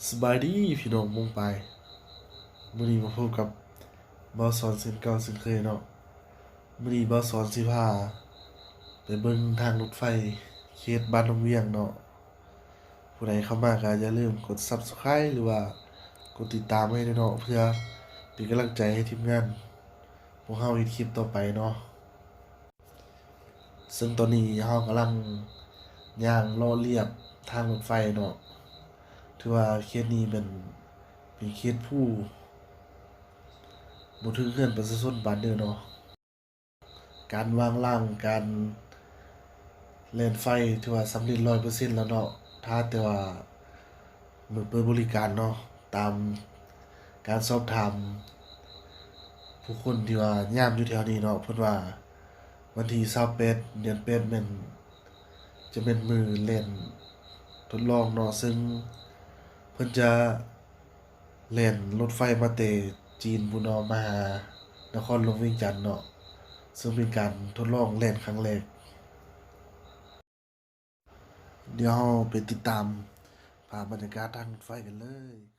ສະບາຍດີພີ່ນ້ອງປ້ອງປາຍ, ມື້ນີ້ມາພົບກັບບ່າວສອນເຊັ່ນເກົ່າເຊັ່ນເຄີຍເນາະ. ມື້ນີ້ບ່າວສອນຊິພາໄປເບິ່ງທາງລົດໄຟເຂດບ້ານດົງວຽງເນາະ. ຜູ້ໃດເຂົ້າມາກໍຢ່າລືມກົດ Subscribe ຫຼືວ່າກົດຕິດຕາມໃຫ້ແດ່ເນາະ ເພື່ອເປັນກຳລັງໃຈໃຫ້ທີມງານພວກເຮົາເຮັດຄລິບຕໍ່ໄປເນາະ. ເຊິ່ງຕອນນີ້ເຮົາກຳລັງຍ່າງເລາະລຽບທາງລົດໄຟເນາະ. ຖືວ່າເຂດນີ້ແມ່ນເປັນເຂດພູ ບໍ່ຖືກເຮືອນປະຊາຊົນປານໃດເນາະ. ການວາງລາງ ການແລ່ນໄຟຖືວ່າສຳເລັດຮ້ອຍເປີເຊັນແລ້ວເນາະ, ຖ້າແຕ່ວ່າມື້ເປີດບໍລິການເນາະ. ຕາມການສອບຖາມຜູ້ຄົນທີ່ວ່າຍາມຢູ່ແຖວນີ້ເນາະ, ເພິ່ນວ່າວັນທີຊາວແປດ ເດືອນແປດ ແມ່ນ ຈະແມ່ນມື້ແລ່ນທົດລອງເນາະ, ເຊິ່ງເພິ່ນຈະ ແລ່ນລົດໄຟມາແຕ່ຈີນພຸ້ນເນາະ ມາຫານະຄອນຫຼວງວຽງຈັນເນາະ, ເຊິ່ງເປັນການທົດລອງແລ່ນຄັ້ງແລກ. ດຽວເຮົາໄປຕິດຕາມພາບບັນຍາກາດທາງລົດໄຟກັນເລີຍ.